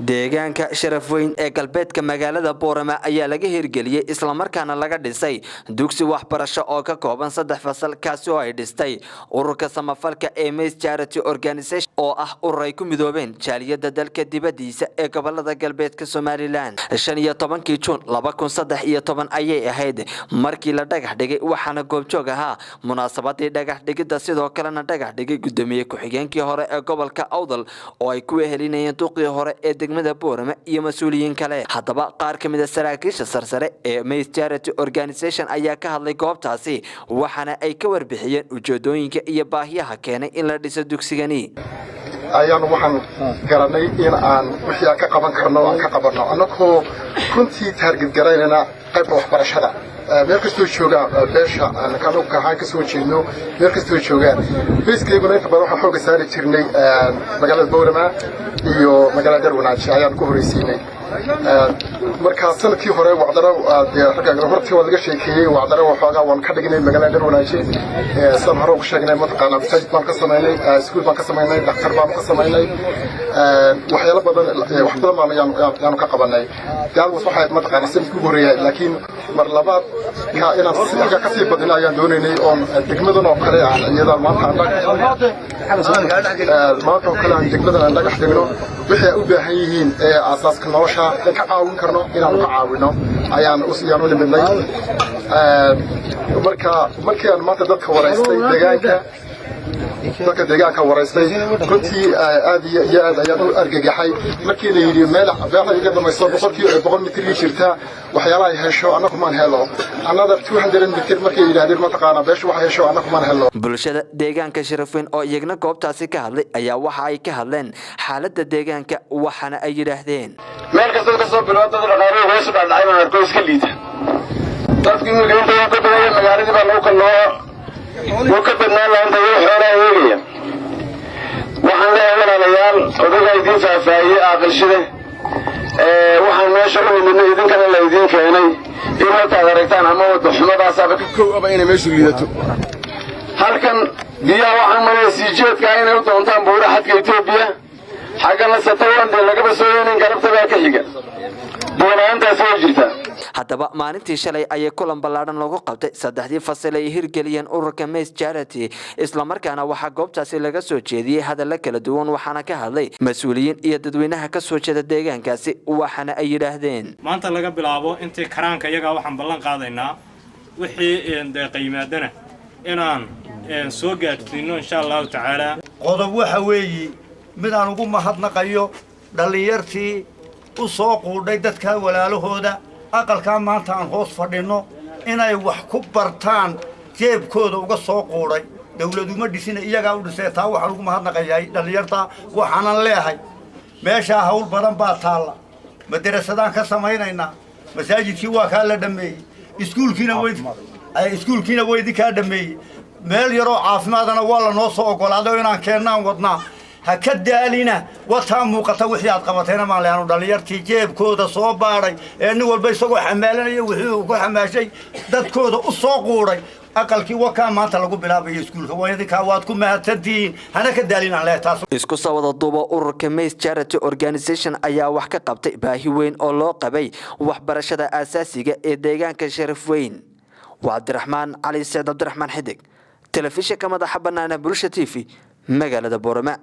Deegaanka Sharaf Weyn ee galbeedka magaalada Boorama ayaa laga hirgeliyey islamarkaana laga dhisay dugsi waxbarasho oo ka kooban saddex fasal, kaasi oo ay dhistay ururka samafalka ee Mays Charity Organization, oo ah urur ay ku midoobeen jaaliyadda dalka dibadiisa ee gobolada galbeedka Somaliland. 15-kii Juun 2013 ayay ahayd markii la dhagax dhigay, waxaana goobjoog ahaa munaasabadii dhagax dhigidda, sidoo kalena dhagax dhigay gudoomiye ku-xigeenkii hore ee gobolka Awdal, oo ay ku wehelinayeen duqii hore ee degmada Boorame iyo mas-uuliyiin kale. Haddaba, qaar ka mid a saraakiisha sarsare ee Mays Charity Organization ayaa ka hadlay goobtaasi, waxaana ay ka warbixiyeen ujeedooyinka iyo baahiyaha keenay in la dhiso dugsigani. Ayaanu waxaan garanay in aan wixii aan ka qaban karno aan ka qabanno, annagoo runtii target garaynayna qaybta waxbarashada meel kastoo joogaan beesha anagu ahaan ka soo jeedno, meel kastoo joogaan. Base-keyguna inta badan waxaan xooga saari jirnay magaalada Bowrama iyo magaalada Darwanaaji ayaan ku horreysiinay. Marka sanadkii hore wacdaro ragga hortii waa laga sheekeeyey. Wacdaro waxoogaa waan ka dhignay magaalada Darwanaaji. Sidaan hore ugu sheegnay, mataqaanaa, masaajid baan ka samaynay, iskuul baan ka samaynay, dhakhtar baan ka samaynay, waxyaalo badan, wax badan baan yaanu ka qabanay. Daalwas waxay, mataqaanaa, sanadkii ugu horreeyay, laakiin mar labaad ka inaan halka ka sii badino ayaan doonaynay, oon degmadan oo kale aan iyada maanta oo kale aan degmadan aan dhagax dhigno. Wixii ay u baahan yihiin ee aasaaska nolosha in ka caawin karno inaanu ka caawino ayaan u nimidnay. Marka markii aan maanta dadka waraystay deegaanka, dadka deegaanka waraystay, runtii aad iyo aad ayaan u argagaxay markii la yidhi meel beexa iga dhamayso 100 mitir jirta, waxyaalaha ay hesho annagu maan helo. Another 200 mitir markay yidhaahdeen, mataqaanaa, beesha waxay hesho annagu maan helo. Bulshada deegaanka Sharafweyn oo iyagna goobtaasi ka hadlay ayaa waxa ay ka hadleen xaaladda deegaanka, waxaana ay yidhaahdeen: Meel kastoo ka soo bilowda dad dhaqaaluhu hoos u dhacdhacay baan arko, iska liita. Dadku iminka inta uu ka badanya magaaladii baa lagu kaloo wuu ka badnaan lahaa inta weli xoolaha eegaya. Waxaan leeyahay, walaalayaal, odagaa idiin faahfaahiyey aaqilshide. Waxaan meesha u nimidnay, idinkana la idiin keenay, in horta aad aragtaan ama waddo xumadaasaaba ka kow aba inay meeshu liidato. Halkan biyaha waxaan malaya sii jeedkaa inay u doontaan buura xadka Etoobiya, xaggana satawan dee lagaba soo yeelin, galabta baa ka xiga. Biyo-la'aantaasi way jirtaa. Haddaba, maalintii shalay ayay kulan ballaadhan loogu qabtay saddexdii fasal ay hirgeliyeen ururka Mays Charity, islamarkaana waxaa goobtaasi laga soo jeediyey hadallo kala duwan, waxaana ka hadlay mas-uuliyiin iyo dadweynaha ka soo jeeda deegaankaasi, waxaana ay yidhaahdeen: Maanta laga bilaabo intii karaanka iyagaa waxaan ballan qaadaynaa wixii deeqa yimaadana inaan soo gaadhsiino, insha Allahu tacaala. Qodob waxa weeye mid aan ugu mahadnaqayo dhallinyartii u soo quudhay dadka walaalahooda aqalkaa maanta aan hoos fadhinno inay wax ku bartaan jeebkooda uga soo quudhay. Dawladuma dhisina, iyagaa u dhisee. Taa waxaan ugu mahadnaqayahay dhallinyarta. Waxaanan leehay, meeshaa hawl badan baa taalla. Madarasadaan ka samaynaynaa, masaajidkii waa kaa la dhammeeyey, iskuulkiina way idinkaa dhammeeyey. Meel yaroo caafimaadana waa la noo soo oggolaaday oo inaan keennaan wadnaa. Ha ka daalina, wataa muuqata wixii aad qabatayna. Maan leanu dhallinyartii jeebkooda soo baadhay ee nin walba isagoo xamaalanaya wixii uu ku xamaashay dadkooda u soo quudhay aqalkii wakaa maanta lagu bilaabayo iskuulka. Waa idinkaa, waad ku mahadsantihiin, hana ka daalin aan leeyahay taas. Isku soo wada duuba, ururka Mays Charity Organization ayaa wax ka qabtay baahi weyn oo loo qabay waxbarashada aasaasiga ee deegaanka Sharaf Weyn. Waa Cabdiraxmaan Cali Seed, Cabdiraxmaan Xidig, telefishinka madaxa banaana Bulsha TV, magaalada Boorama.